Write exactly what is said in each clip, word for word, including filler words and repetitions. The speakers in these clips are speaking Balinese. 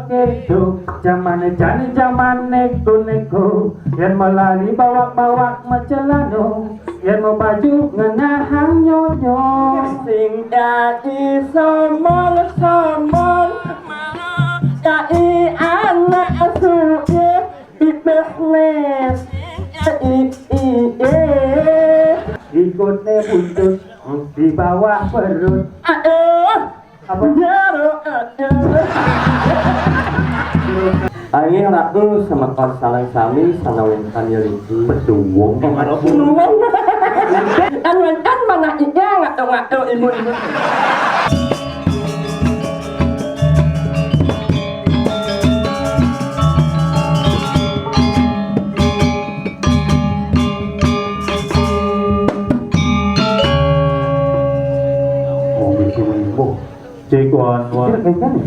Kéto, jamané jani jamané neko-neko, yén melali bawak-bawak macelano, yén mau baju ngenahang nyonyo. Sing dadi somol-somol, dadi anak suwe, bibih les, i, i, eh. Ikutné buntut di bawah perut. Aduh. Apa? Jero, eh, eh. Angin ratu semeton sareng sami sanawetan yelingku. Beduwong. Nuwun. Kan wénten manah iya ngato-ngato ibu-ibu. Oh, bisa menimbul. Cik wan wan. Kira-kira nih.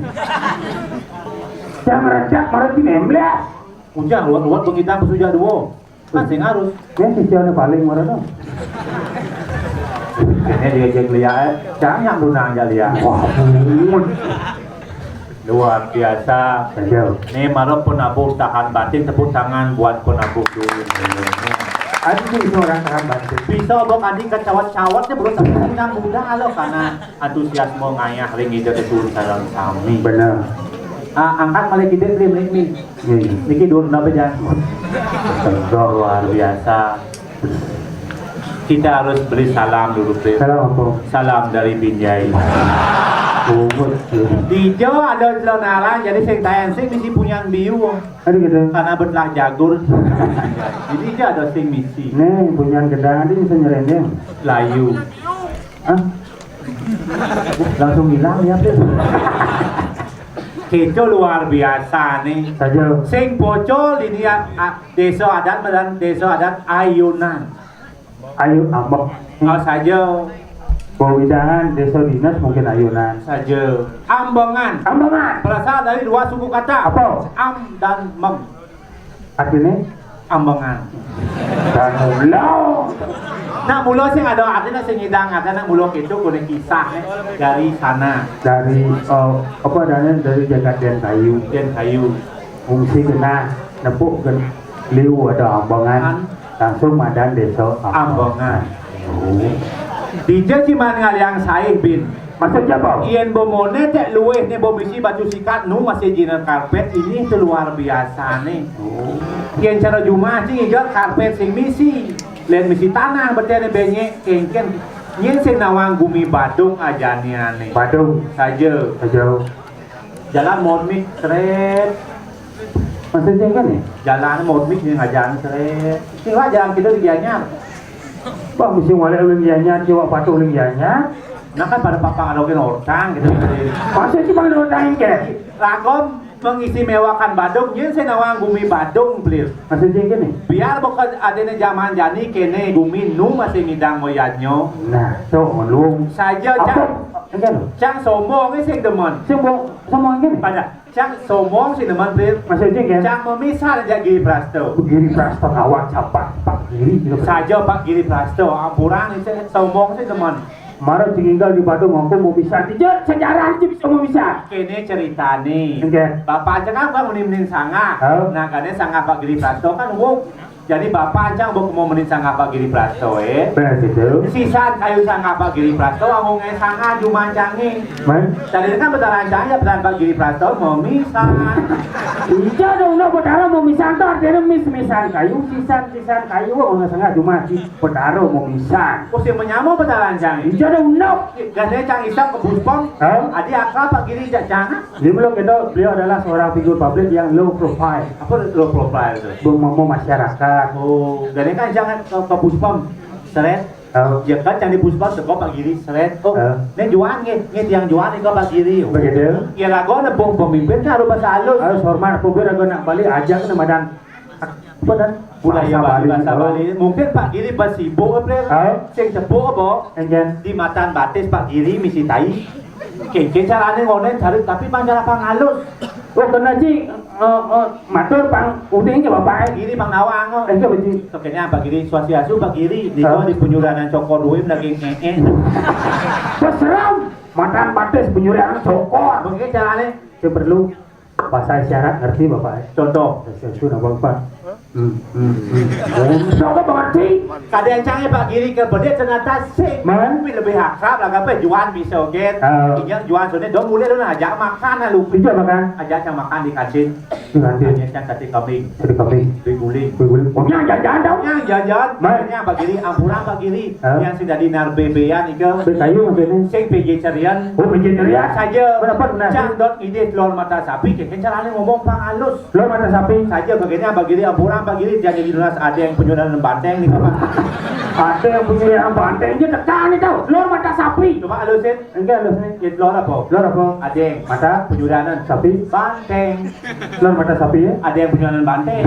Jangan redak marah di nemblas. Ujang luat-luat pengitang pesuja dua. Kan sing harus. Ini sisi ada paling marah dong. Kayaknya dia jadi lihat. Jangan yang tunang aja lihat. Wah, ampun. Luar biasa. Betul. Ini marah penabuh tahan banting, tepuk tangan buat penabuh dulu. Ada sih orang tahan banting. Bisa bok adi kecawat-cawatnya bro, tapi nang muda lo karena antusiasme ngayah ring ida kesuwun sareng sami. Bener. Ah, angkat malih kidik beli mlik mi. Iya, iya. Niki dhuwur napa jan? Tegar luar biasa. Kita harus beri salam dulu, Prim. Salam apa? Salam dari Binjai. Bungut, ya. Dija ada celonara, jadi sing tayan sing misi punyan biu. Aduh, gitu. Karena betlah jagur. Jadi dija ada sing misi. Nih, punyan gedang ini bisa nyerendeng. Layu. Hah? Langsung hilang ya, Prim. Kéto luar biasa nih. Saja. Sing pocol ini ya, a-, desa adat dan desa adat Ayunan. Ayu ambek. Oh, saja. Wewidangan desa dinas mungkin Ayunan. Saja. Ambengan. Ambengan. Berasal dari dua suku kata. Apa? Am dan meng. Artinya? Ambengan. Dan mula. Nak mula sing ada artinya sing ngidang ada nak mula itu kuning kisah nih dari sana. Dari, eh, apa adanya dari jagat Dian Kayu. Dian Kayu. Fungsi genah nepuk gen liu ada Ambengan. An. Langsung madan desa Ambengan. Ambengan. Oh. Dija ciman ngaliang saih bin. Maksudnya apa? Yén bomoné cék luwih né bo misi batu sikat nu masih jiner karpet ini itu luar biasa nih. Oh. Yén cara jumah sih ngigal karpet sing misi. Lén misi tanah beténé benyek kéngkén. Yén sing nawang gumi Badung ajaniané. Badung. Saja. Saja. Jalan mormik seret. Maksudnya kan ya? Jalan mormik yang ngajaran seret. Sing lah jalan kita di Gianyar. Bang, mesti mulai ulun Gianyar, coba patuh ulun Gianyar. Nah kan pada papa ngadokin orang gitu. Maksudnya cuma lu tanya ke? Ragom mengistimewakan Badung, jadi saya nawang gumi Badung, Plir. Maksudnya gini? Biar bukan adanya zaman jani kene gumi nu masih ngidang moyadnyo. Nah, so ngolong. Saja cang. Apa? Enggak lo. Cang sombong sing demen. Sombong, sombong gini. Pada. Cang sombong sih demen, Plir. Maksudnya kan? Cang memisah aja Giri Prasto. Giri Prasto kawan siapa? Pak Giri gitu. Saja Pak Giri Prasto, ampuran itu sombong sih demen. Mara tinggal di Badung aku mau bisa. Dia sejarah aja bisa mau bisa. Kene ceritane. Oke. Bapak aja kan kan meni-meni sangah. Hah? Nah, kane sangah Pak Giri Prasto kan wong. Jadi bapak aja mau mau meni sangah Pak Giri Prasto, eh. Benar situ. Sisan kayu sangah Pak Giri Prasto, wong ngai sangah jumancange. Man? Tadi kan betaran cahaya, betaran Pak Giri Prasto mau misan. Iya dong, udah betara mau misan tuh artinya mis-misan kayu, sisan-sisan kayu, wong ngai sangah jumancange. Petaro mau misan. Oh, sing menyamo petaro lancang. Ija ada unok. Gane cang isap ke puspong. Hah? Adi akal Pak Giri jak cang. Jadi belum kita, beliau adalah seorang figur publik yang low profile. Apa low profile itu? Belum mau masyarakat. Oh, gane kan jangan ke, ke puspong. Seret. Oh. Ya kan cang di puspong teko Pak Giri seret. Oh, hah? Ini juan nggih, ini tiang juan ini Pak Giri. Begitu. Ya lagu ada pemimpin kan harus bahasa halus. Harus hormat, pemimpin aku nak balik ajak nama dan Apa dan? Budaya Bali, bahasa Bali. Mungkin Pak Giri pas sibuk apa? Hah? Sing cepuk apa? Enjen. Di matan batis Pak Giri misi tai. Kengke carane ngonen cari tapi pang cara pang halus. Oh, kena ji, eh, eh, matur pang uding ke bapak. Giri pang nawang. Eh, ke beji. Tokenya Pak Giri, swastiastu Pak Giri. Niku di penyuranan cokor duit daging ee. Wah, seram. Matan batis penyuranan cokor. Mungkin carane. Sing perlu. Bahasa isyarat ngerti Bapak? Contoh. Sesuatu nama Bapak. Hmm, hmm, hmm. Oh, coba mengerti. Kadang cangnya Pak Giri ke bedet ternyata sing. Man? Lebih akrab lah apa Juan bisa oke. Ah. Iya Juan soalnya dong mulai dong ajak makan lalu. Bisa makan. Ajak yang makan di kantin. Di kantin. Ajak yang sate kambing. Sate kambing. Kue guling. Kue guling. Oh, yang jajan dong. Yang jajan. Man. Makanya Pak Giri, ampura Pak Giri. Ah. Yang sudah dinar bebean itu. Bekayu maksudnya. Sing P J carian. Oh, P J carian. Saja. Berapa benar? Cang dot ide telur mata sapi, kayak caranya ngomong pang halus. Lor mata sapi. Saja begini apa gini ampura apa gini jadi lunas ada yang penyudahan banteng nih Pak. Ada yang punya yang banteng dia tekan itu. Lor mata sapi. Coba halusin. Enggak halus nih. Ya, lor apa? Lor apa? Ada yang mata penyudahan sapi. Banteng. Lor mata sapi ya. Ada yang penyudahan banteng.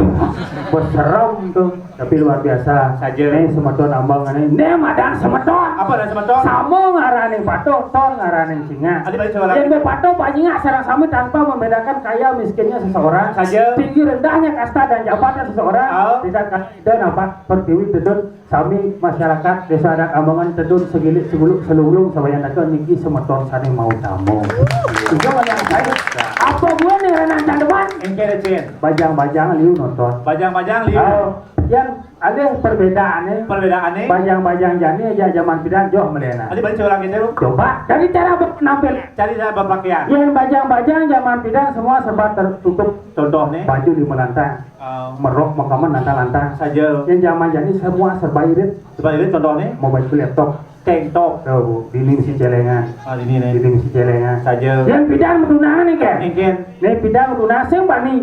Bos serem tuh. Tapi luar biasa. Saja. Nih semeton ambang nih. Nih madan semeton. Apa dan semeton? Sama ngaraning patuh, ton ngaraning singa. Ada balik coba lagi. Yang patuh panjingak sarang sami tanpa membedakan kaya miskinnya seseorang, saja. Tinggi rendahnya kasta dan jabatan seseorang, oh. Tidak dan apa pertiwi tedun sami masyarakat desa adat Ambangan tedun segilik seguluk selulung sabayang daka niki semeton sane mau tamu. Itu yang saya. Apa buah nih renang candeman? Engke recin. Bajang-bajang liu nonton. Bajang-bajang liu. Oh, yang ada perbedaannya. Perbedaannya? Bajang-bajang jani aja zaman pidan joh melena. Ada balik coba lagi tuh. Coba, cari cara berpenampilan. Cari cara berpakaian. Yang bajang-bajang zaman pidan semua serba tertutup. Contoh nih. Baju di melantang. Oh. Merok makaman lantang-lantang. Saja. Yang zaman jani semua serba irit. Serba irit contoh nih. Mau baju laptop. Tank top. Tuh, dini si celengan. Ah, dini nih. Dini si celengan. Saja. Yang pidan tunangan nih kan? Engken. Nih pidan tunangan sing bani.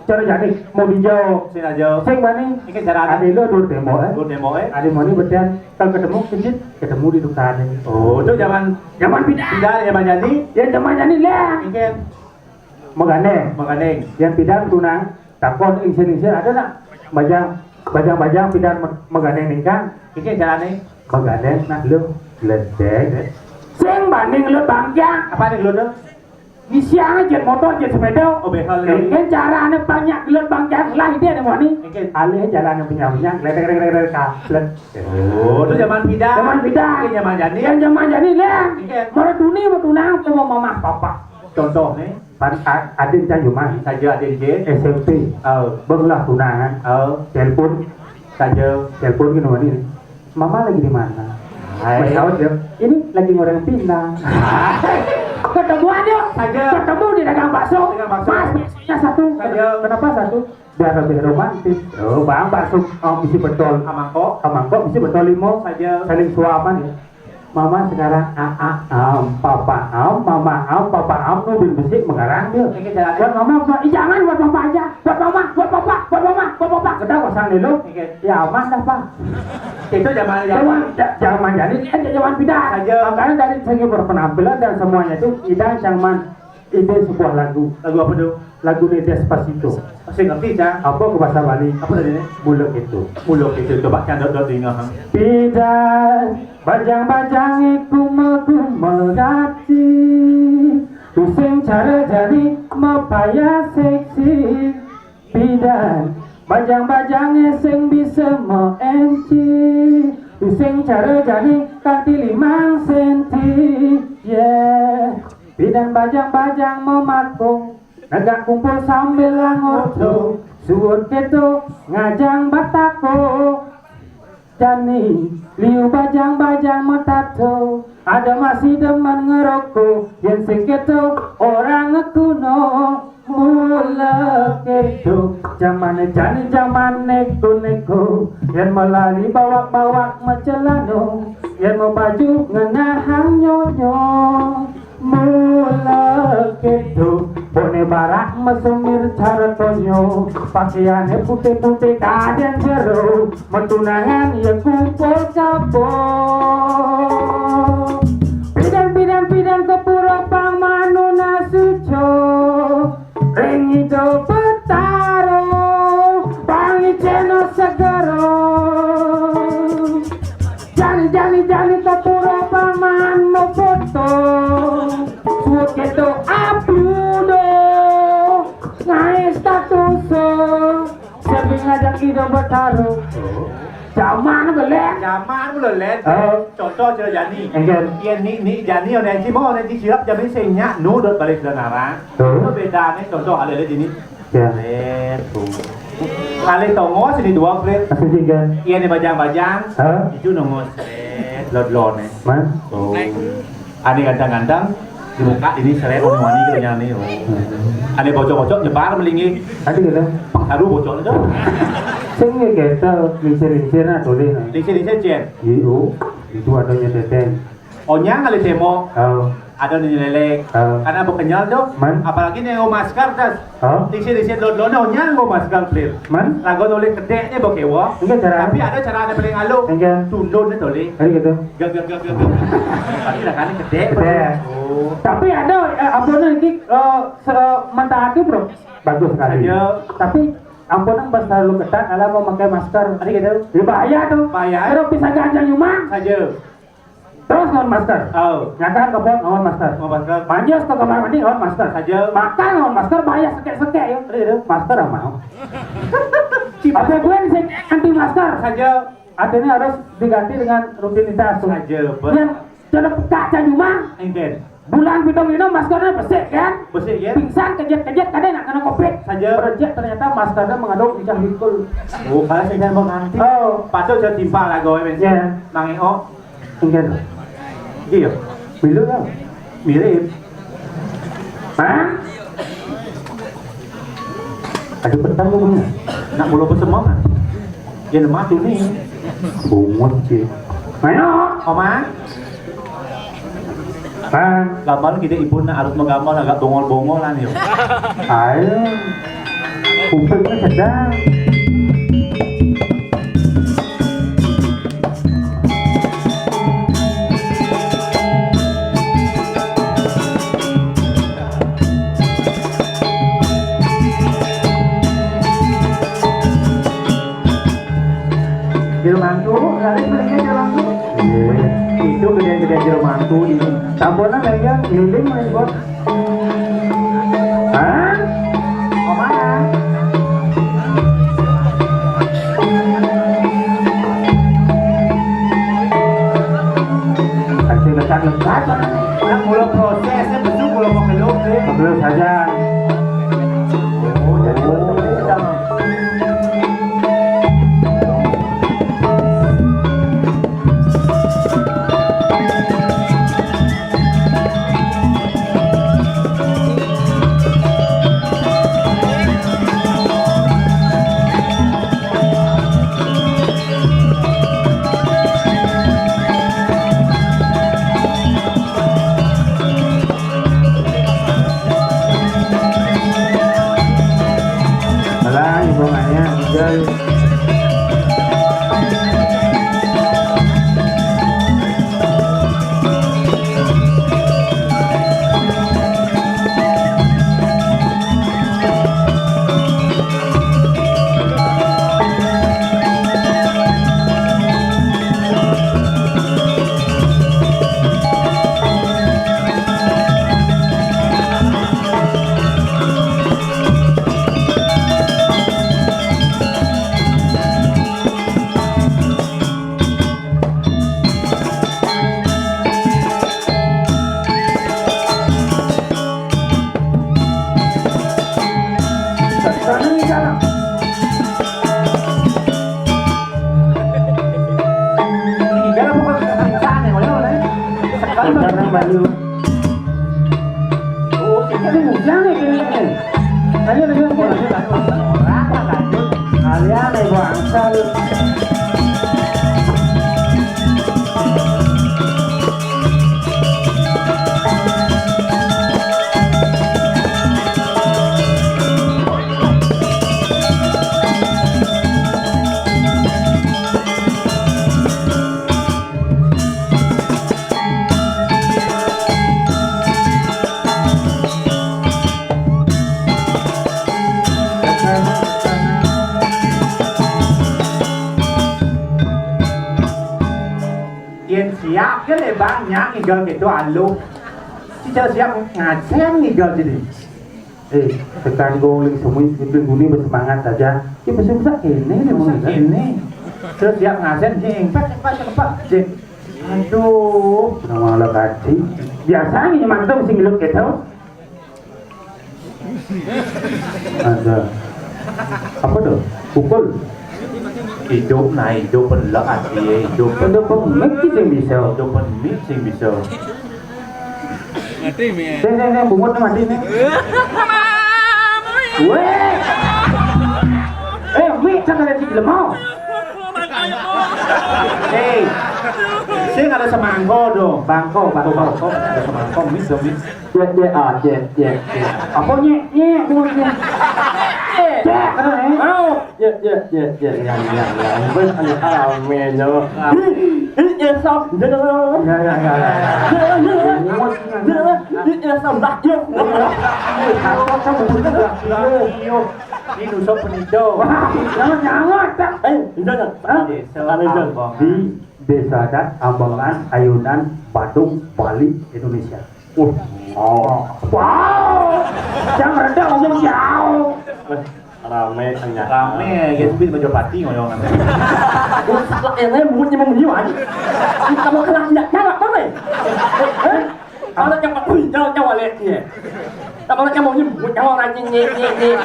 Cara jani mau dijauh. Sing aja. Sing bani. Ini cara ada. Ada lo dua tembok eh. Dua tembok eh. Ada mani bedan kalau ketemu kejut ketemu di tukar. Oh, itu zaman zaman pidan. Pidan zaman jani. Ya zaman jani lah. Engken. Magandeng. Magandeng. Yang pidan tunang, takon ingsin-ingsin ada nak? Bajang, bajang-bajang pidan me- magandeng ningkang. Iki carane. Magandeng nak lu ledek. Sing banding lu bangkiang. Apa nih lu tuh? Isiannya jet motor, jet sepeda. Oh, behel. Ini carane banyak gelut bangkiang lah dia nih wani. Iki. Alih jalan yang punya-punya, ledek-ledek-ledek kaplet. Oh, itu zaman pidan. Zaman pidan. Ini zaman jani. Yang zaman jani lah. Iki. Mereduni, metunang, sama mamah papa. Contoh nih. Pan a- adin cah Jumah. Saja adin ke. S M P. Oh. Benglah tunangan. Oh. Telepon. Saja. Telepon gini wani. Mama lagi di mana? Hai. Pesawat ya. Ini lagi ngoreng pindang. Ketemuan yuk. Saja. Ketemu di dagang bakso. Dagang bakso. Mas baksonya satu. Saja. Kenapa satu? Biar lebih romantis. Oh, bang bakso. Oh, bisi betul. Amangkok. Amangkok bisi betul limo. Saja. Saling suapan ya. Mama sekarang a a am, papa am, mama am, papa am nu bin besik mengarang dia. Ini jalan. Buat mama apa? Ih, jangan buat papa aja. Buat mama, buat papa, buat mama, buat papa. Kita pasang dulu. Oke. Ya aman dah pak. Itu zaman ya. Zaman ja- zaman jadi kan zaman pindah. Saja. Makanya dari segi berpenampilan dan semuanya itu kita zaman ide sebuah lagu. Lagu apa tuh? Lagu Despacito. Masih ngerti cang? Apa ke bahasa Bali? Apa tadi nih? Mulek itu. Mulek itu coba candot dot ringa. Pidan bajang-bajang iku megu megati. Using cara jani mepaya seksi. Pidan bajang-bajang sing bisa meenci. Using cara jani kanti limang senti. Yeah. Pidan bajang-bajang memakung. Negak kumpul sambil ngorto, suwun keto ngajang batako. Jani liu bajang-bajang metato, ada masih demen ngeroko, yen sing keto orang ngekuno. Mula keto, jamane jani jaman neko-neko, yen melali bawak-bawak mecelano, yen mau baju ngenahang nyonyo. Mula keto, bone barak mesumir cara tonyo, pakaiane putih-putih kaden jero, metunangan ya kumpul kapo. Pidan-pidan pidan ke pura pang manu nasuco, ring ido betaro, pang ijeno segero. Jani jani jani kapura paman mau foto. Suwut keto abludo. Ngae statuso. Sebi ngajak ido betaro. Jaman belek. Jaman belek. Oh. Contoh cara jani. Enggak. Iya, ni, ni jani, oné ci mau, oné ci sirap, jani sing nyak nu dot balik ke narang. Tuh. Itu bedanya contoh alé-alé ini. Ya. Sét, tuh. Alé tongos ini dua, Fred. Masih tiga. Iya, ini bajang-bajang. Hah? Itu nongos, sét, lod-lod, nih. Man? Tuh. Ané ganteng-ganteng, dibuka ini seret, oh, wani gitu, nyani, oh. Ané bocok-bocok, nyebar melingi. Ada gitu. Pang saru bocok itu. Sing ya gitu, lincir-lincir nah tulis. Lincir-lincir, Cen. Iya, itu adanya teteh. Onyang kali temo. Oh. Ada nih lelek. Oh. Karena bekenyal tuh. Man? Apalagi nih, oh, masker, tas. Hah? Isi-isi lo-, lo-, lo-, nyanggo masker, Plir. Man? Lagu nulis kedek nih, bok, ya, wah. Enggak, cara. Tapi ada cara ada paling alo. Enggak. Tundun nih, tolih. Hari gitu. Gak, gak, gak, gak, gak. Tapi lah kan kedek. Kedek. Oh. Tapi ada, eh, apa nih, Dik? Eh, se-, mentah hati, bro. Bagus sekali. Saja. Tapi, ampun, pas terlalu ketat, kalau mau pakai masker. Hari gitu. Ya, bahaya tuh. Bahaya. Terus bisa ganjang nyumang. Saja. Terus nganggo masker. Oh. Nyakan ke pot nganggo masker. Nganggo masker. Manjus ke kamar mandi nganggo masker. Saja. Makan nganggo masker, bahaya sekek-sekek ya. Iya, iya. Masker apa mau? Apa gue sih anti masker? Saja. Artinya harus diganti dengan rutinitas tuh. Saja, betul. Yang cara peka aja cuma. Enggak. Bulan pitung dina maskernya bersih kan? Bersih kan? Pingsan kejat-kejat kadang nak kena covid. Saja. Berejek ternyata maskernya mengandung ijah bikul. Oh, kalau saya mau ganti. Oh. Patut saya timpal lah gawe. Iya. Nangis, oh. Enggak. Iya. Milu lah. Mirip. Hah? Ada petang lu punya? Nak mulu pesemam, ah? Ya, lemah tuh nih. Bungut sih. Ayo, Oma. Hah? Gambar kita ibu nak harus menggambar agak bongol-bongolan, yuk. Ayo. Kupingnya sedang. Jero mantu, lari belinya jero mantu. Iya. Itu gede-gede jero mantu ini. Tamponan lagi, lilin main bot. Hah? Mau mana? Kasih lekat-lekat. Nah, mulai prosesnya betul, mulai mau belum, deh. Belum saja. Oh, jadi betul, deh. Alah, ibu nanya, udah. Sekarang Bayu. Oh, kita nih bujang nih, kayaknya nih. Ayo, ayo, ayo, ayo. Kalian nih, gua angsal. Yén siap ké lé banyak ngigal kéto aluh. Siap-siap ngajén ngigal jadi. Eh, tekan gong lagi semua itu guni bersemangat saja. Ya besok-besok kéné nih mau ngigal. Kéné. Terus dia ngasen, jing, pak, pak, pak, jing. Aduh, nama lo kaji. Biasa nih mantu sing ngelut gitu. Ada. Apa tuh? Pukul. Hidup, nah, hidup, pelak hati, hidup. Ada pemik sing bisa. Hidup pemik sing bisa. Mati mi. Sing, sing, sing, bungut mati nih. Weh. Eh, mi, kan ada di lemau. Hei, sing ada semangko dong. Bangko, bangko. Bangko, ada semangko, mi, mi. Ye, ye, ah, ye, ye, ye. Apa nye, nye, bungut nye. Ye. Ye, kena, eh. Mau. Ye, ye, ye, ye, yang, yang, yang. Bes, ada rame, yo. Ih, ih, ye, sob. Ya, ya, ya, ya. Bungut nye. Ih, ye, sob, lah, ye. Apa kamu bungut? Iyo. Ini dosa penido. Wah, jangan, jangan, tak. Eh, enggak, enggak. Hah? Desa Ambangan. Di Desa Adat Ambangan, Ayunan, Badung, Bali, Indonesia. Wah, oh. Wow. Jangan rendah, ngomong jauh. Eh, rame ternyata. Rame, ya, sepi Majapahit ngoyong. Wah, ini mulutnya mau meniup aja. Kamu kena tidak nyala, mana? Eh? Kalau yang wih, jauh, jauh, lihat dia. Kalau yang mau nyebut, jauh, orang, nye, nye, nye.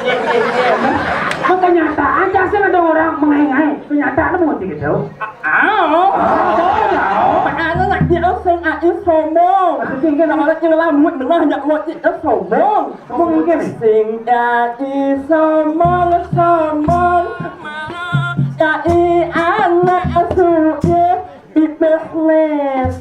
Kan kenyataan, sih ada orang mengenai. Kenyataan mau gitu. Ah, oh, oh, oh. Makanya nak dia sing ai sombong. Maksudnya gini. Kalau yang lamun, benar, nak mau dia sombong. Sombong gini. Sing ai sombong, sombong. Ai anak suci. Ipes les.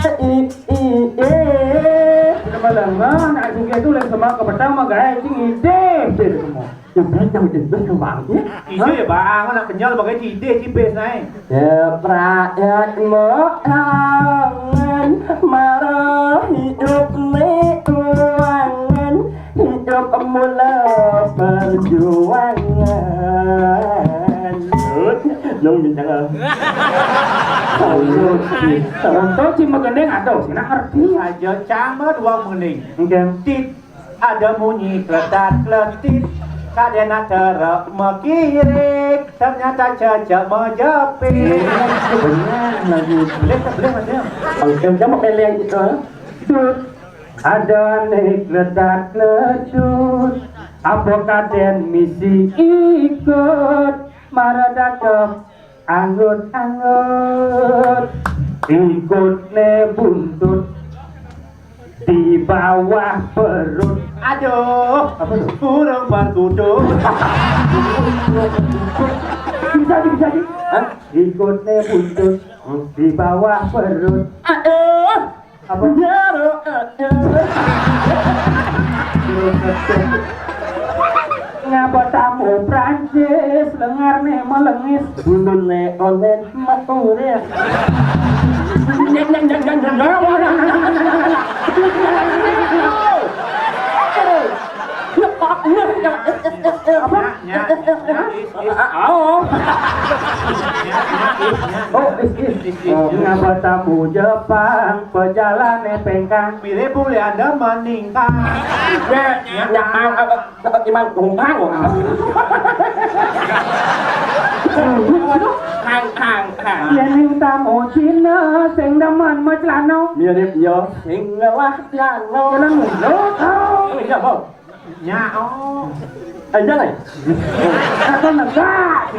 I, i, eh. Lama-lama, nak juga tu lagi sama ke petang mah, gaya cing ide, ide semua. Ya, baik yang ide, baik yang bang. Ide ya, bang, nak kenyal pakai ide, cipes naik. Ya, rakyat mau kangen, marah hidup ni uangan. Hidup mula perjuangan. Nung jangan. Contoh cuma gendeng atau sih ngerti. Saja cama dua menit. Oke. Tit, ada bunyi kletat kletit. Kadena terek mekirik, ternyata cecek mejepit. Benar lagi. Boleh, boleh, boleh. Oke, kamu pilih yang itu. Dut. Ada anik ledak ledut, apa kaden misi ikut, mara dakep anggut-anggut, ikut ne buntut di bawah perut. Aduh, apa tuh? Burung perkutut. Bisa di, bisa di. Hah? Ikut ne buntut di bawah perut. Aduh. Apa? Jaro, eh, eh. Ngapa tamu Prancis, lengar ne melengis, bulu ne onen maturis. Apa? Nya, nya, nya, is, is, is, is, is. Ah, oh. Oh, is, is. Is, is. Oh, ngapa tamu Jepang, pejalan ne pengkang. Mirip boleh ada meningkat. Ya, ya, ya, ah, ah, ah, Iman Kumpang. Hang, hang, hang. Ya, ning tamu Cina, sing demen macelana. Mirip, ya, sing ngelah celana. Jalan mundur. Oh, iya, Bang. Nya, oh. Aja lah. Kata negak.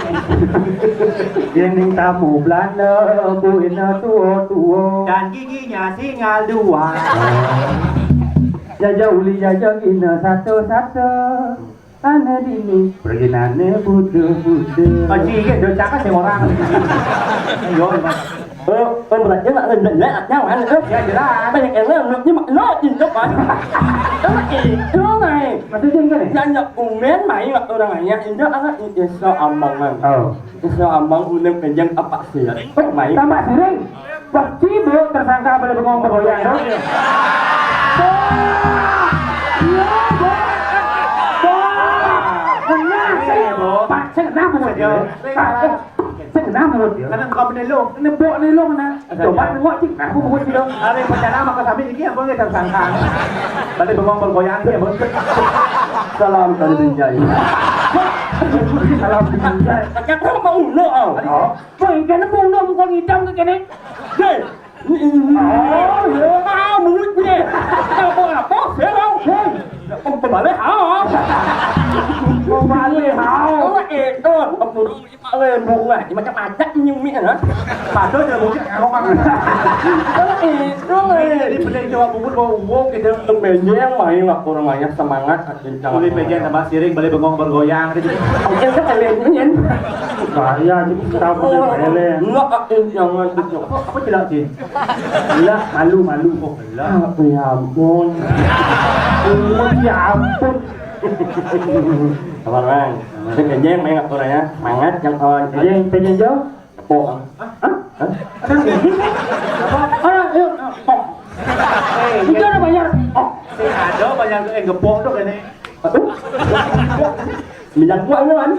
Yen ning tamu Belanda, buina tua-tua. Dan giginya singal dua. Jaja uli jaja gina satu-satu. Ane dini, perginane budu-budu. Aji, iya, dia cakap sih orang. Ayo, Mas. Oh, oh, berarti nak rendah, nak nyaman, eh. Ya, jelas. Banyak yang lain, nak nyimak, nak cinta, Pak. Sama itu, naik. Maksudnya gimana? Yang nak umen, main, nak orang lain, yang indah, anak, insya Allah, man. Oh. Insya Allah, unem kenyang apa sih, ya? Oh, main. Tambah sering. Wah, sibuk tersangka boleh bengong bergoyang, tuh. Iya, Bos. Bos. Benar, sih. Pak, saya kenapa, Bos? Iya. Pak, eh, Sing nah mulut dia. Kadang kau benda lo, nebok ni lo mana? Coba nengok cik, aku buat dia. Hari perjalanan maka sambil lagi apa kita sangka. Tadi bengong bergoyang dia, Bos. Salam dari Binjai. Salah bingkai. Kata apa ulo au? Oh. Woi, kene pun ulo muka ngidam ke kene. Deh. Oh, iya. Ah, mulut dia. Apa-apa, serau. Hei. Pembalik hau. Pembalik hau. Oh, eh, oh. Lembong lah, macam-macam nyumi, ha? Padahal dia mungkin erok kan. Itu, eh. Jadi, beli jawab bubur bawa uang, kita untuk meja yang main lah, kurang banyak semangat, kencang. Boleh meja tambah siring, boleh bengong bergoyang, gitu. Oke, kan, kalian, kan? Bahaya, jadi kita boleh Oh, belen. Enggak, eh, jangan, gitu. Apa, apa jelas, Cin? Jelas, malu, malu. Oh, jelas. Ah, ya ampun. Oh, ya ampun. Sabar, Bang. Ini kenyang, main atur ya. Semangat yang kawan. Kenyang, pengen jauh? Tepuk, Bang. Hah? Hah? Ada yang gigi? Apa? Ah, yuk. Oh. Eh, itu ada banyak. Oh. Sing ada banyak yang gepok tuh kene. Aduh. Minyak kuah ini, Bang.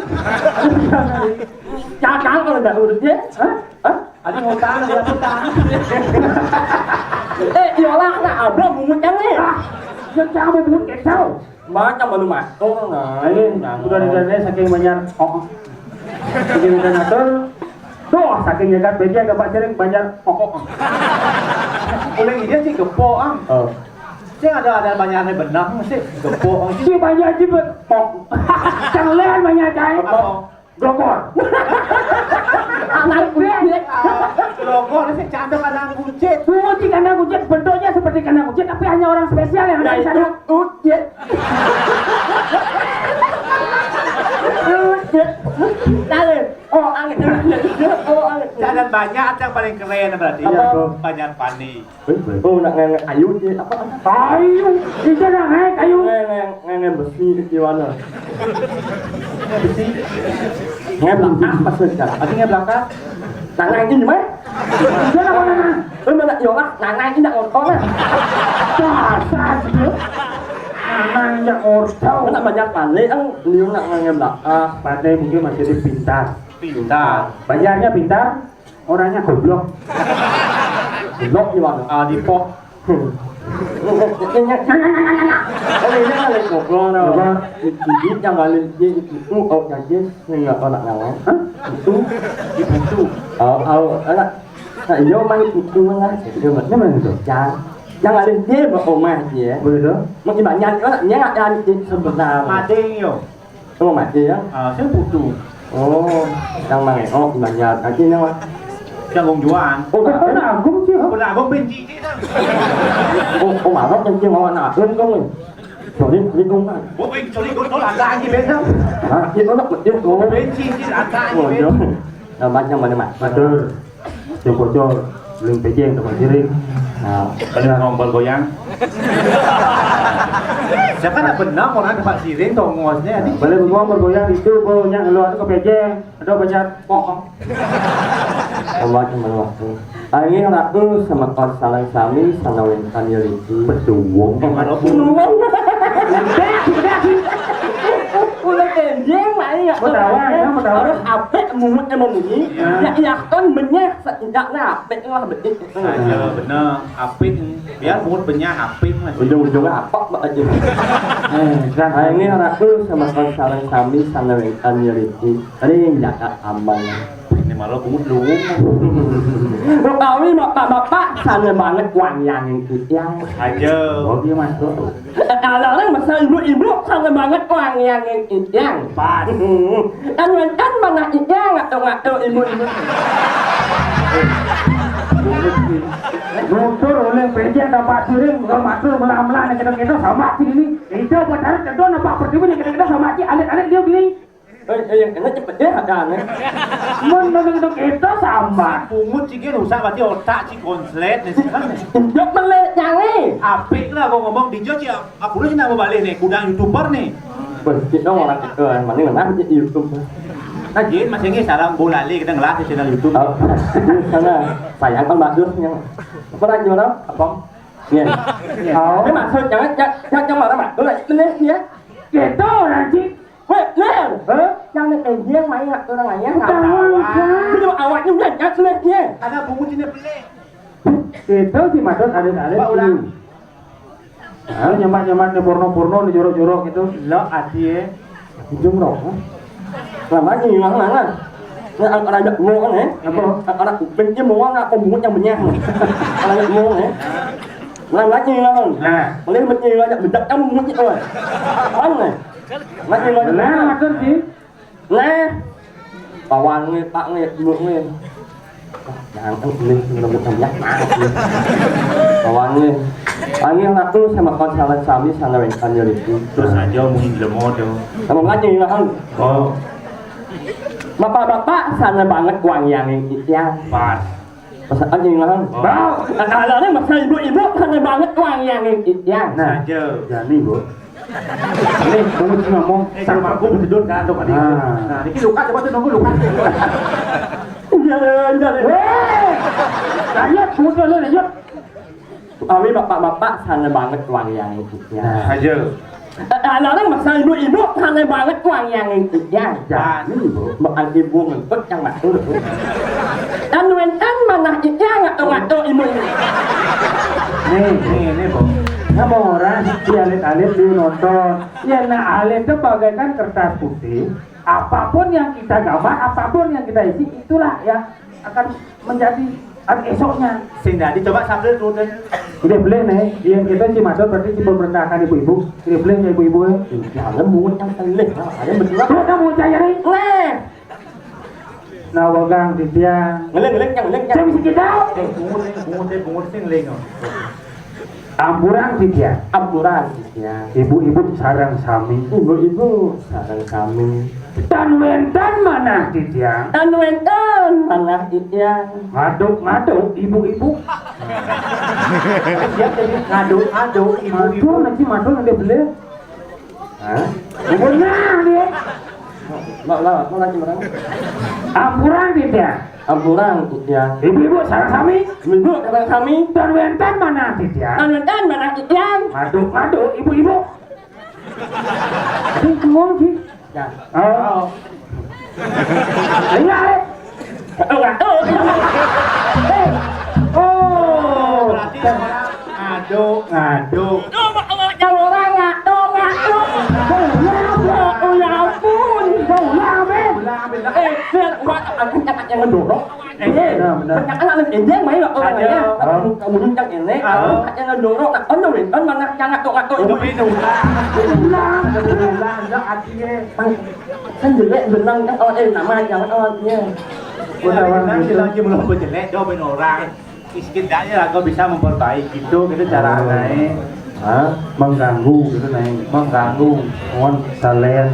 Cakang kalau nggak urut ya. Hah? Hah? Ada ngutang, ada ngutang. Eh, yolah, nak abang bungut yang ni. Ah, yang cakang bungut kecau. Macam baru masuk, nah. Ini udah didanai saking banyak. Oh. Saking udah ngatur. Tuh, saking jaga meja, gambar sering banyak. Oh. Boleh dia sih gepok, ah. Oh. Sih ada, ada banyak yang benar, mesti gepok, ah. Si banyak aja, bet. Oh. Yang lain banyak, Cai. Apa? Glogor. Anak kucit. Glogor sih candok kandang kucit. Kucit kandang kucit, bentuknya seperti kandang kucit, tapi hanya orang spesial yang ada di sana. Kucit. Kucit. Tahu? Oh, angin. Oh, angin. Cadan banyak yang paling keren berarti. Apa? Banyak panik. Oh, nak ngene kayu je, apa? Kayu. Itu nak ngene kayu. Ngene, ngene besi di mana? Besi. Ngene belakang, pas kerja. Tadi ngene belakang. Tangan ini, mah. Itu nak mana? Lu mana? Yo lah, tangan ini nak ngotong lah. Dasar, sih. Tangan ini ngotong. Nak banyak panik, ang liu nak ngene belakang. Panik mungkin masih di pintar. Pintar. Bayarnya pintar. Orangnya goblok. Goblok di mana? Ah, di pok. Ini kan lagi goblok, no. Apa? Ini yang balik dia itu, oh, jadi saya nggak tahu nak ngawan. Hah? Itu. Itu. Oh, oh, anak. Nah, iya, main itu lah. Iya, Mas. Ini mana itu? Yang, yang ada dia, Mbak Omah dia. Boleh, dong? Mau gimana? Anaknya nggak ada sebentar. Mati, yo. Oh, mati ya? Ah, saya butuh. Oh, yang mana? Oh, banyak. Nanti yang mana? Yang Bung Juan. Oh, kan pernah agung sih. Pernah agung benci sih, kan? Oh, oh, marah yang dia mau anak agung dong, eh. Sorry, sorry, dong, kan. Oh, sorry, gue tolak lagi, besok. Hah? Dia tolak, dia tolak. Benci sih, ada lagi, Oh, iya. Namanya mana, Mas? Betul. Yang bocor, belum pejeng, tempat siring. Nah, kalian ngomong goyang. Siapa nak benar orang tempat siring, tongosnya, ni? Boleh bengong bergoyang itu, baunya ngeluar tu ke pejeng. Ada banyak pohon. Sama cuma waktu. Angin ratu sama kau salang sami, sana wentan ya liki. Betul. Udah, udah. Udah kenyang, mai ya. Mau tahu, ya, mau tahu. Harus apik, mulut yang membunyi. Ya. Ya, ya, kan benyah, sejak lah, apik lah, betul. Aja, benar. Apik. Biar mulut benyah, apik lah. Ujung-ujungnya apa, Pak Haji? Eh, kan. Ah, ini ratu sama kau salang sami, sana wentan ya liki. Tadi yang jaga aman. Ini malah bungut lu. Betawi bapak-bapak sana banget wangian yang kitiang. Aja. Oh, dia masuk. Eh, kalau orang masa ibu-ibu sana banget wangian yang kitiang. Pas. Kan kan mana kitiang atau nggak tahu ibu-ibu. Nutur oleh pejeng dapat siring, kalau matur melah-melah, kita-kita sama sini. Itu buat tarik kedua nampak pertiwi, kita-kita sama sih, alit-alit dia gini. Eh, eh, yang kena cepet deh, ada aneh. Mun nonton itu kita sama. Bungut sih, dia rusak, berarti otak sih konslet nih, sih, kan? Jok melek nyale. Apik lah, gua ngomong di Jok, ya, aku lu sih nak mau balik nih, kudang YouTuber nih. Bos, kita orang itu, eh, mana ngelah di YouTube. Nah, Jin, masih ini salam bola lagi, kita ngelah di channel YouTube. Oh, sana, sayang kan bagus, yang apa lagi orang? Apa? Iya. Iya. Oh. Ini maksud, jangan, jangan, jangan marah, Mak. Lu lagi, ini, ya. Kita orang, Jin. Weh, Lir! Hah? Yang ni, eh, dia yang main nak orang ayah nak. Tahu, kan? Dia cuma awak ni, udah, jangan selek dia. Ada bungut sini pelik. Itu si Madon ada, ada. Pak Ulang. Ah, nyemak-nyemak ni porno-porno ni jorok-jorok gitu. Lo hati, eh. Ujung roh. Lama nyilang mana? Nah, anak raja mau kan, eh? Apa? Anak kuping dia mau anak pemut yang banyak. Anak mau, eh? Lama nyilang. Nah. Boleh menyilang aja bedak kamu mungkin, oh. Aneh. Lagi mau. Nah, maksud sih. Nah. Pawan nge, pak nge, dulu nge. Jangan ini ngerebut ngeblak banget nih. Pawan nge. Panggil aku sama konsalan sami sana wengkan ya itu. Terus aja mungkin jelema tuh. Sama lagi lah. Oh. Bapak-bapak sana banget uang yang ya. Pas. Pas aja lah. Oh. Bau. Ada masa ibu-ibu sana banget uang yang ya. Nah, saja. Jani, Bu. Ini, tunggu sih ngomong. Eh, sama aku tidur kan, tuh, tadi. Nah. Nah, ini luka, coba tuh nunggu luka. Iya, iya, iya. Weh! Lanjut, tunggu dulu, lanjut. Awi bapak-bapak sana banget uang yang hidupnya. Nah. Aja. Eh, ada orang masa ibu-ibu sana banget uang yang hidupnya. Nah. Jadi, Bu, bukan ibu ngentut yang matur, Bu. Dan wenten mana iya ngatur-ngatur ibu ini. Nih, nih, ini, Bu. Ngomong orang, dia alit-alit, dia nonton. Ya, nah, alit itu bagaikan kertas putih. Apapun yang kita gambar, apapun yang kita isi, itulah yang akan menjadi, anu, esoknya. Sing dadi coba sambil tuh. Udah boleh nih, yang kita si Madon berarti si pemerintahan ibu-ibu. Udah boleh ya ibu-ibu. Jangan mungut yang telih. Nah, saya betul. Tuh, kamu cari. Weh. Nah, wagang titiang. Ngeling, ngeling, yang ngeling, yang. Saya bisa kita. Eh, bungut, bungut, bungut, sing ngeling. Ampuran titiang. Ampuran titiang. Ibu-ibu sareng sami. Ibu-ibu sareng sami. Tan wenten manah titiang. Tan wenten manah titiang. Ngaduk-ngaduk ibu-ibu. Dia jadi ngaduk-ngaduk ibu-ibu. Madun, nanti madun ada beli. Hah? Benar dia. Mau, mau, mau lagi orang. Ampuran titiang. Ampuran titiang. Ibu-ibu sareng sami. Ibu sareng sami. Tan wenten manah titiang. Tan wenten manah titiang. Ngaduk-ngaduk ibu-ibu. Ini ngomong sih. Ya. Oh. Iya, eh. Enggak, oh. Eh. Oh. Berarti orang ngadu, ngadu. Tuh, orang ngadu, ngadu. Oh, ya ampun. Ulang, Ben. Ulang, Ben. Eh, Ben, orang aku kata yang ngedorong. Eh, benar, benar. Perkataan anak enjeng main kok orang ya. Kamu, kamu yang ini, yang dorong. Nah, kan dong, kan mana yang ngaco-ngaco itu. Ulang, ulang, ulang, ulang, artinya. Kan jelek benang kan, oh, eh, nama jangan, oh, artinya. Udah, orang bilang aja belum jelek, jawabin orang. Miskin aja lah, kau bisa memperbaiki itu, gitu cara naik. Hah? Mengganggu gitu, naik. Mengganggu. Mohon kalian.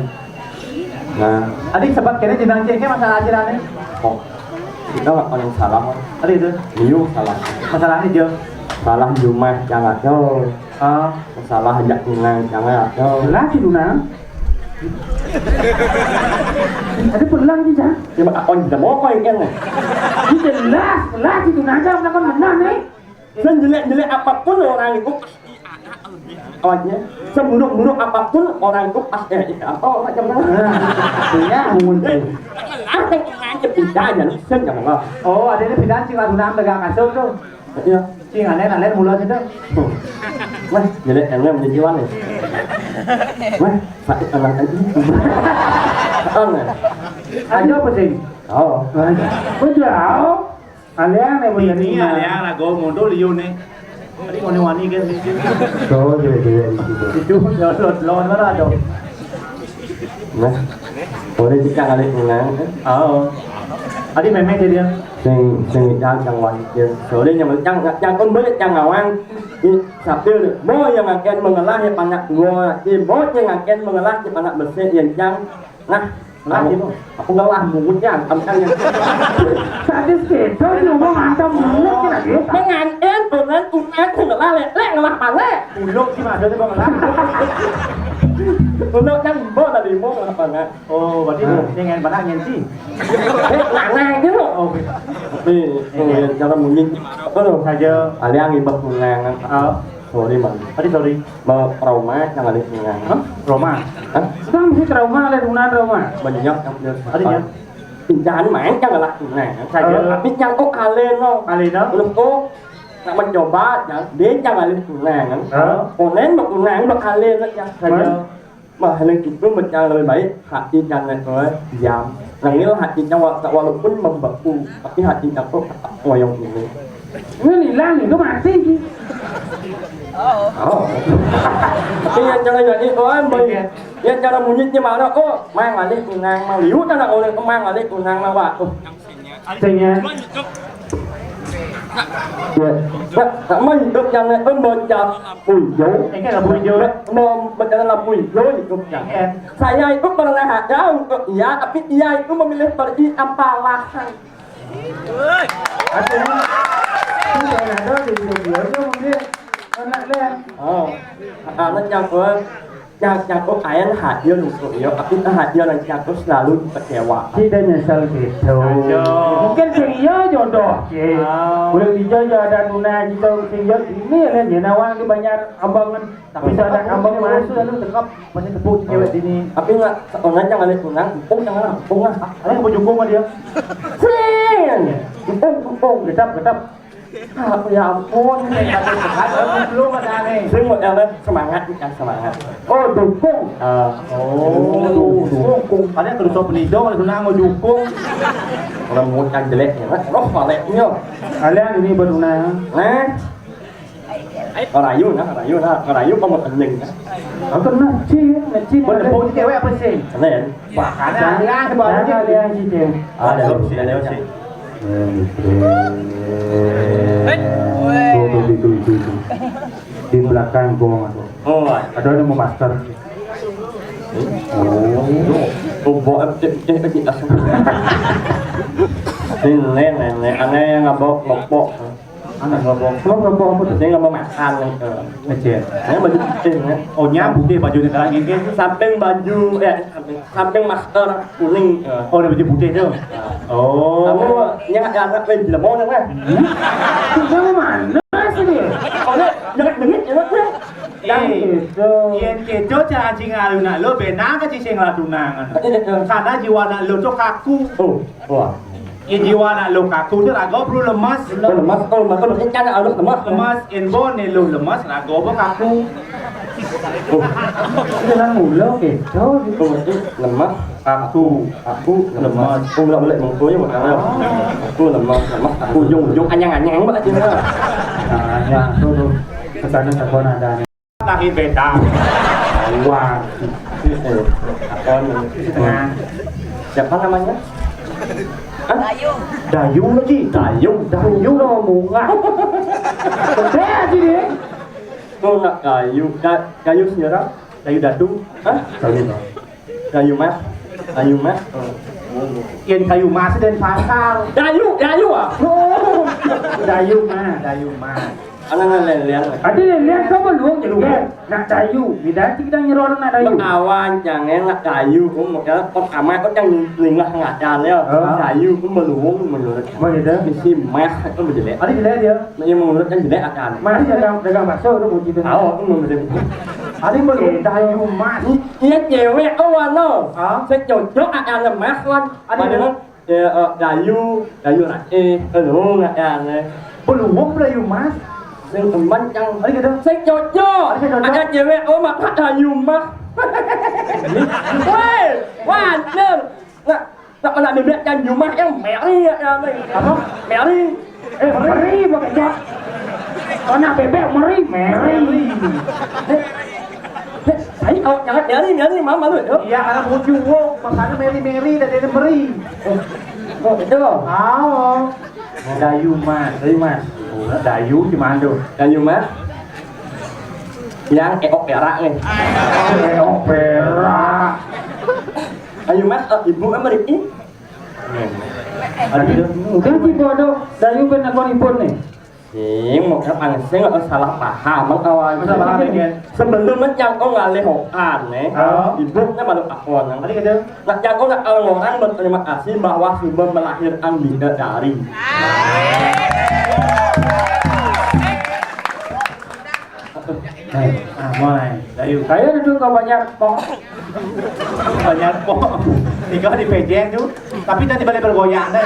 Nah. Adi sebab kene jenang cengke masalah ajarannya. Kok kita nggak paling salah, Mas? Adi itu. Liu salah. Masalahnya, Jo. Salah jumah jangan, Jo. Ah. Masalah jak tunang jangan, Jo. Jelas itu, Nang. Ada pelang sih, Cang. Cuma akon tidak mau apa yang kene. Ini jelas, jelas itu, Nang. Jangan menang nih. Sejelek-jelek apapun orang itu pasti ada awalnya. Seburuk-buruk apapun orang itu pasti ada. Apa orang macam mana? Nah, punya muncul. Jelas yang aja beda aja, lu sen jangan lah. Oh, ada ini bidang sih, lagu nang pegang kasur tuh. Iya. Sing aneh, aneh mulu aja tuh. Wah, jelek yang menjiwa nih. Wah, sakit anak aja. Aneh. Aja apa sih? Oh. Aja. Kok jauh? Aliang nih, ini aliang lagu mundur liu nih. Tadi wani-wani kan. Tuh, dia, dia, dia. Itu, ya, lo, lo, mana ada? Nah, boleh kita kali ulang. Oh. Tadi memang dia. Sing, sing yang, yang wani dia. Soalnya yang, yang, yang pun boleh yang ngawang. Ini sabda, mau yang akan mengelah ya panak tua. Ini mau yang akan mengelah ya panak besar yang, yang Nah, nah, aku, gitu. Aku ngelah mulutnya, angkatnya. Tadi sekitar ngomong angkat mulutnya, gitu. Mengantin, dengan umat, ngelah, lek, lek, ngelah, pale. Muluk sih, maksudnya, Bang, ngelah. Muluk kan, mbok tadi, mbok, ngelah, pale. Oh, berarti ini yang mana, ngensi? Eh, nana, gitu. Oh, gitu. Tapi, iya, cara bunyi, apa tuh? Saja. Aliang, ibak, mengangan. Oh. Sorry, Bang. Tadi sorry. Mau trauma yang ada punya. Hah? Trauma? Hah? Kan mesti trauma, ada gunaan trauma. Banyak yang punya. Ada ya? Pinjahan main kan galak tunai. Saja. Tapi yang kok kalian no. Kalian no? Belum kok nak mencoba, ya. Dia yang galak tunai kan. Hah? Konen mau tunai mau kalian ya. Saja. Makhluk itu macam lebih baik hati jangan diam. Nangil hatinya wa- walaupun membeku, tapi hatinya tuh tetap ngoyong ini. Ini hilang itu mati sih. Oh. Tapi yang cara jadi oh boy. Yang cara bunyinya mana? Oh, mang alik unang mang liu tanah orang mang alik unang mang waktu. Sing ya. Ya. Nak, nak mah hidup yang nak pun baca hijau. Ini kan lampu hijau. Nak mau baca lampu hijau hidup yang. Saya itu pernah ada untuk iya, tapi iya itu memilih pergi apa lahan. Artinya, itu saya ada di video dia mungkin anak dia. Oh, anak yang kuat. Yang, yang kok ayan hadir untuk yo, tapi tak hadir yang yang kok selalu kecewa. Tidak nyesal gitu. Aduh. Mungkin sing iya jodoh, Cik. Ah. Boleh dijajah ada nuna gitu, sing iya ini ya, ya, nawang di banyak abangan. Tapi saya ada abang masuk lalu tengkap pasti tepuk cewek sini. Tapi nggak, seorang jangan lihat kunang, empung jangan empung lah. Ada yang berjukung sama dia. Sing, empung, empung, gedap, gedap. Ah, ya ampun, belum ada nih. Sing mau jalan semangat nih kan semangat. Oh, dukung. Ah. Oh, dukung. Ada terus sop nido kalau kena mau dukung. Kalau mau kan jeleknya, Mas. Roh paletnya. Kalian ini berdua. Nah. Rayu nah, rayu nah, rayu kamu tenang nah. Aku nah, cing, nah, cing. Buat tepung cewek apa sih? Keren. Wah, ada yang baru dia. Ada yang cicing. Ada sih, ada sih. Tuh, tuh, tuh, tuh, tuh. Di belakang gua tuh. Oh, ada yang mau master. Oh, tuh, bawa cek cek lagi asal. Ini nenek, nenek, aneh yang ngabok ngopok. Anak ngabok, ngabok, ngabok apa tuh? Dia ngabok makan gitu. Kecil. Saya baju putih ya. Oh, nyambung deh bajunya kayak gini. Samping baju, ya, samping, samping masker kuning. Ya. Oh, ada baju putih tuh. Oh. Kamu yang ada anak lain bilang mau nggak? Itu mana sih dia? Oh, dia jangan dengit ya, Mas. Yang itu. Yang itu jangan sing alun nak lo benar ke sing latunangan. Karena jiwa nak lo tuh kaku. Oh, wah. Yen jiwa nak lo kaku tu raga perlu lemas. Lemas, oh, lemas, lemas. Ikan nak halus lemas. Lemas, yen bone lo lemas, raga apa kaku. Oh. Jangan mula gitu. Oh, itu lemas. Aku, aku lemas. Aku bolak-balik mengko je buat kamu. Aku lemas, lemas. Aku ujung-ujung anyang-anyang buat aja. Nah, ya, tu tu. Ke sana tak pernah ada. Lahir beda. Wah. Apa ni? Setengah. Siapa namanya? Hah? Dayu. Dayu lagi. Dayu. Dayu lah bunga. Gede aja dia. Tu nak Dayu. Da, Dayu siapa? Dayu Datu. Hah? Dayu. Dayu Mas. Dayu Mas. Oh. Yang Dayu Mas dan pasar. Dayu, Dayu ah. Oh. Dayu Mas, Dayu Mas. Anak ngan lelian. Ada lelian kau belum juga. Nak Dayu, beda sih kita nyeror nak Dayu. Awan jangan nak Dayu, um, makanya pertama kau yang lingah ngacan ya. Oh. Dayu, um, belum menurut. Apa gitu? Misi Mas itu menjelek. Ada jelek dia. Nah, yang menurut kan jelek akan. Mas dagang dagang bakso tu kunci tu. Tahu aku mau menjelek. Ada belum Dayu Mas. Iya cewek oh ano. Hah? Saya cocok akan lemas kan. Ada. Padahal ya eh, Dayu, Dayu Rae, eh lu nggak ya aneh. Belum Dayu Mas. Yang teman yang ada gitu. Saya cocok. Ada cocok. Ada cewek oh maka Dayu Mas. Woi, wajar. Nggak, nggak pernah bebek yang Jumah yang Mary ya, ya, Mary. Apa? Mary. Eh, Mary pakai cak. Anak bebek Mary, Mary. Saya awak jangan Mary, Mary mama lu ya. Iya, anak bucu wo, makanya Mary Mary dari Mary. Oh, itu loh. Oh. Dayu Mas, Dayu Mas. Dayu gimana tuh? Dayu Mas. Yang eok perak nih. Eok perak. Ayo Mas, eh, ibu kan meriki. Aduh, udah tiba ada Dayu kan aku ribut nih. Sing, mau kan angsing atau salah paham awal. Salah paham ya. Sebelum yang kau ngalih hokan nih, oh. Ibu kan malu aku nang. Tadi kata, nak yang kau nak kalau orang berterima kasih bahwa sudah melahirkan bidadari. Nah, ah, mulai. Dayu. Saya duduk ke banyak pok. Banyak pok. Tiga di pejeng tu. Tapi tadi balik bergoyang dah.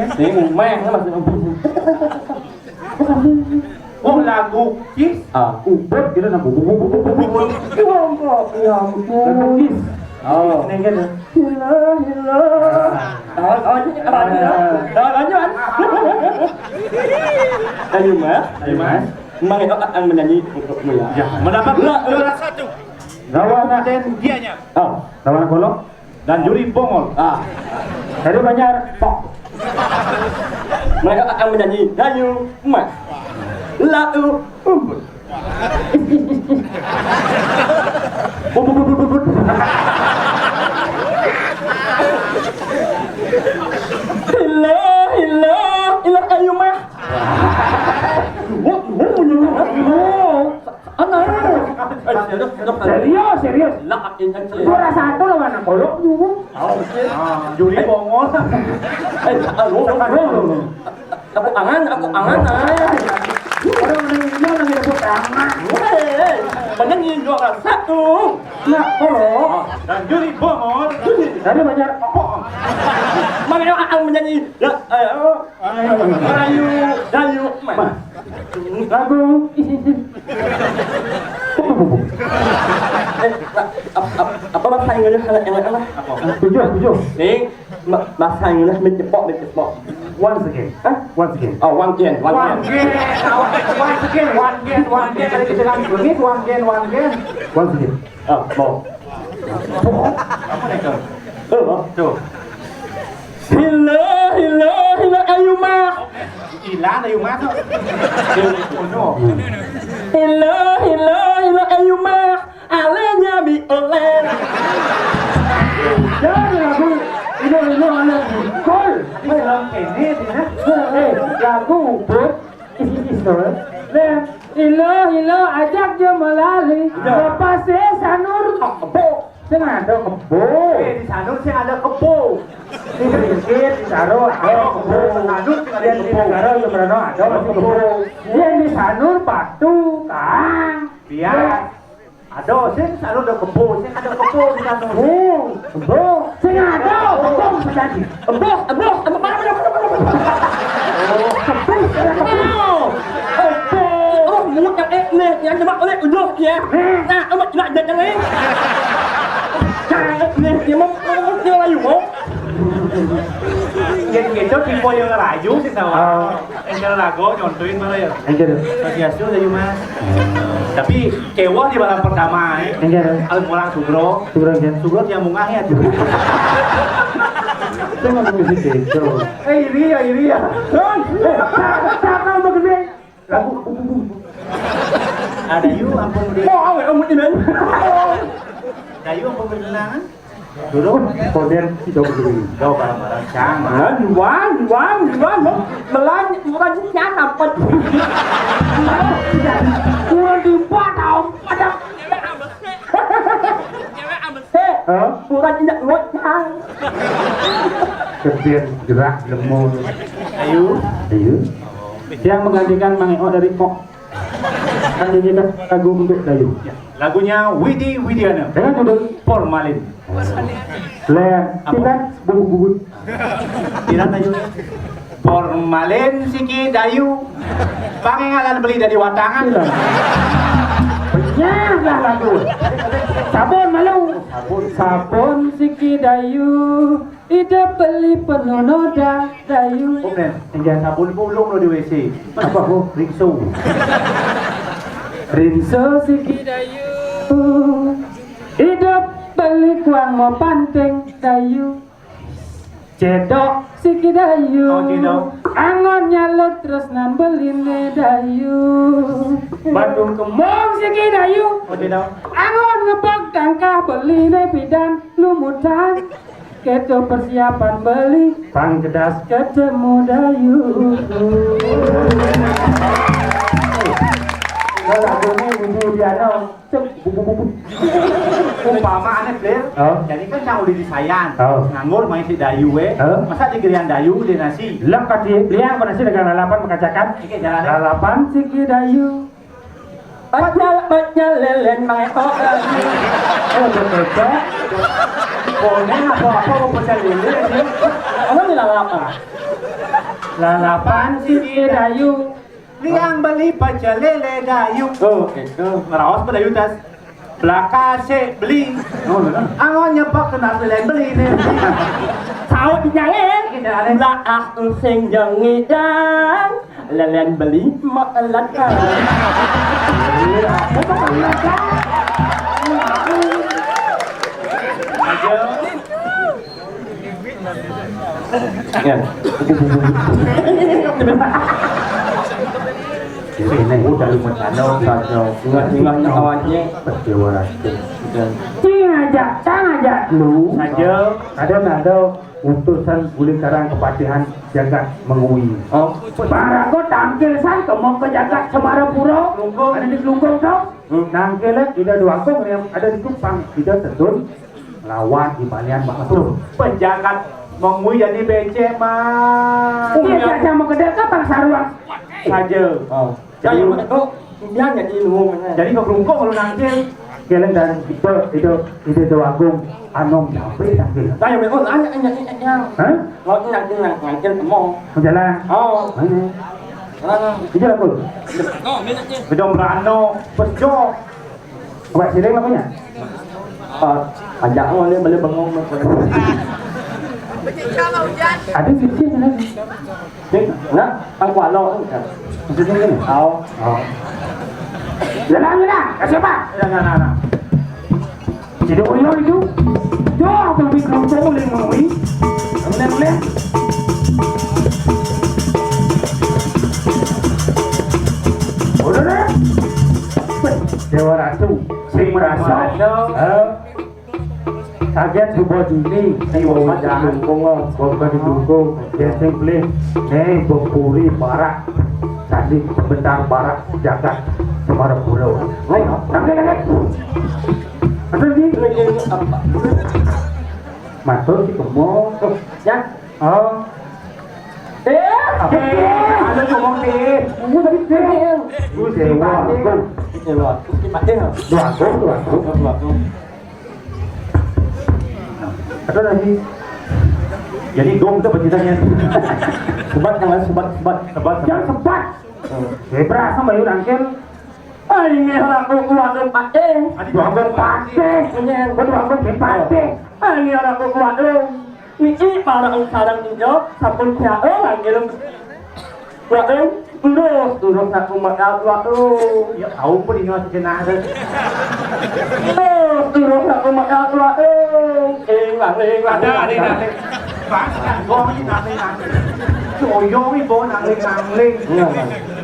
Ini umeh, ini masih umeh. Oh, lagu Kiss. Ah, ubet gitu, nah, bubut, bubut, bubut, bubut. Ya ampun, ya ampun. Lagu Kiss. Oh. Ini kan, ya. Hila, hila. Lawan, lawan, lawan, lawan, lawan. Ayo, Mas. Ayo, Mas. Emang itu akan menyanyi untukmu, ya. Ya, mendapat juara satu. Lawan Raden Gianyar. Oh, lawan Kolok. Dan Juri Bongol. Ah. Dari Banjar, pok. Mereka akan menyanyi Dayu Emas. Lalu, umbul. Bubut, bubut, bubut. Hila, hila, hila, ayu mah. Anak. Eh, serius, serius. Serius, serius. Lah, ini kan serius. Juara satu lawan Kolok dulu. Oh, ah, Juri Bongol. Eh, ah, lu, lu, lu, lu. Tepuk tangan, tepuk tangan, ah. Orang meninggal lagi tepuk tangan. Weh, penyanyi juara satu. Nah, Kolok. Dan Juri Bongol. Tadi banyak. Mana yang akan menyanyi? Ya, ayo. Ayo. Ayo, ayo. Mas. Lagu. Eh, ap-, ap-, apa bahasa Inggris yang enak lah? Tujuh, tujuh. Nih, ma-, bahasa Inggris mencepok, mencepok. Once again. Hah? Once again. Oh, one again, one again. One again. Once again, one again, one again. Tadi kita bilang Inggris, one again, one again. Once again. Ah, mau. Apa nih, Kang? Eh, mau. Tuh. Hila, hila, hila, ayu mah. Ilan, ayu mah tuh. Oh, no. Hila, hila, hila, ayu mah. Alenya bi oleh. Jangan lagu. Ini, ini oleh Kol. Tapi film ini, ya. Eh, lagu Ubud. Isi, isi, Kol. Nah, ilo, ilo, ajak dia melali. Iya. Bapak saya Sanur. Kebo. Sing ada kebo. Eh, di Sanur sing ada kebo. Di Bringkit, di Saro ada kebo. Sanur sing ada kebo. Di Saro, di Merano ada masih kebo. Yang di Sanur batu, Kang. Iya. Ada, sing Sanur ada kebo, sing ada kebo di Sanur. Oh, kebo. Sing ada kebo tadi. Kebo, kebo, kebo, mana, mana, mana, mana, mana? Oh, kebo, kebo. Oh, mulut yang eh, nih, yang cuma oleh ujung, ya. Nah, amat cuma jajan, eh. Nah, nih, dia mau, mau, mau, dia layu, mau. Yén kéto tipe yang ngerayu sih, tahu. Oh. Éngkén lagu nyontoin mana ya? Éngkén. Swastiastu, Dayu Mas. Tapi kéweh di malam pertama, eh. Éngkén. Alus mulang sugro. Sugro, éngkén. Sugro tiang bungah ya tuh. Itu mah musik itu. Eh, iri ya, iri ya. Don, eh, tak, tak, tak, tak, tak, lagu bubu. Ah, Dayu ampun, Dayu. Oh, awe, ampun, ini. Dayu ampun, beneran. Dulu koden tidak beli. Jauh barang-barang cang. Nah, Iwan, Iwan, Iwan, lo. Melan, bukan nyana, pet. Kurang diempat, tau. Ada. Heh, hah? Bukan tidak ngocang. Kerjaan gerak, lemu. Ayu. Ayu. Yang menggantikan Mang Eo dari Kok. Kan ini kan lagu untuk Dayu. Ya. Lagunya Widi Widiana. Dengan judul Formalin. Len, apa? Kita bubut-bubut. Tidak, Dayu. Formalin siki Dayu. Pangingalan beli dari watangan. Iya. Benyah lah lagu. Sabun malu. Sabun. Sabun siki Dayu. Ida beli penuh noda Dayu. Oke, tinggal sabun pulung lo di W C. Apa, Bu? Rinso. Rinso siki Dayu. Ida beli kuang mau panting Dayu. Cedok siki Dayu. Oh, cedok. Angon nyalut terus nan beline Dayu. Badung kemong siki Dayu. Oh, cedok. Angon ngebok tangkah beline pidan lumutan. Keto persiapan beli pangkedas ketemu Dayu. Kalau lagu ini Budi Widiana. Cek, bubu, bubu. Umpama ané, Blir. Oh. Jadi kan cang udah disayan. Oh. Nganggur main si Dayu, wé. Oh. Masa digiliran Dayu di nasi? Lek kati liang apa nasi dengan lalapan makacakan? Oke, jalan. Lalapan siki Dayu. Pacel, pacel lelen, Mang Eko. Oh, betul. Pokoknya apa-apa mau pecel lele sih. Emang di lalapan? Lalapan siki Dayu. Liang beli pecel lele Dayu. Oh, itu. Ngeraos pada Yudas. Belaka se beli. Oh, bener. Angon nyepok kena lele beli nih. Saut nyangin. Kita ada. Lah, ah, sing jengidang. Lelen beli mak elat kan. Iya, apa tuh elat kan? Aja. Ya. Ini udah lu mencano, kacau. Ingat-ingat awalnya. Berdewa racun. Cing aja, cang aja lu. Aja. Ada nado utusan Guling Karang Kepatihan jagat Mengwi. Oh. Para kau tangkil san, kemong ke jagat Semarapura. Lungkung. Ada di Lungkung, tau? Hmm. Nangkil, tidak dua kong yang ada di Kupang. Tidak sedun. Lawan di balian batu. Penjahat mengui jadi becek, Mas. Iya, iya, sama gede kapan saruan. Saja. Oh. Jadi, jadi kok, jadi kok rungkok kalau nangkil. Kalian dan itu, itu, itu, itu agung anom sampai sampai. Saya mau nanya, nanya, nanya. Hah? Mau nanya, nanya, nangkil mau. Jalan. Oh. Mana? Jalan. Itu aku. Oh, minatnya. Gedong Rano, Pejo. Wah, sini makanya. Ah, ajak awak ni boleh bengong. Ada sisi sana. Ni, nak, ang kualo kan. Maksudnya ni. Au. Oh. Dah, dah, dah, dah. Kasih apa? Dah, dah, dah, dah. Tidak boleh itu. Jauh lebih kelompok boleh ngomong. Boleh, boleh. Udah, dah. Dewa Ratu. Sing merasa. Ratu. Eh. Kaget subuh dini, di wawancaan, bunga, bunga di dukung, genteng beli, nih, bepuri, barak, tadi sebentar barak, jagat, Semarang Pulau. Ayo, kaget, kaget. Ada di, matur si kemo, ya, oh, eh, ada ngomong deh, ini tadi deh, gue dewa, gue dewa, gue dewa, gue dewa. Ada lagi. Jadi gong itu apa ceritanya? Sebat yang lain, sebat, sebat, sebat. Yang sebat. Hmm. Zebra sama Yun Angkel. Aing orang kuat pakai. Adik orang pakai. Ini yang kedua aku pakai. Aing orang kuat. Niki para sareng nyo sampun siaga nanggiling. Waduh, terus, terus nak kumakat, waduh. Ya, tahu pun ingat jenah tu. Terus, terus nak kumakat, waduh. Eh, nangling, nangling, ada, ada, nangling. Ada. Bang, tak gong ni nangling, nangling. Coyong ni bawa nangling, nangling. Iya, Bang.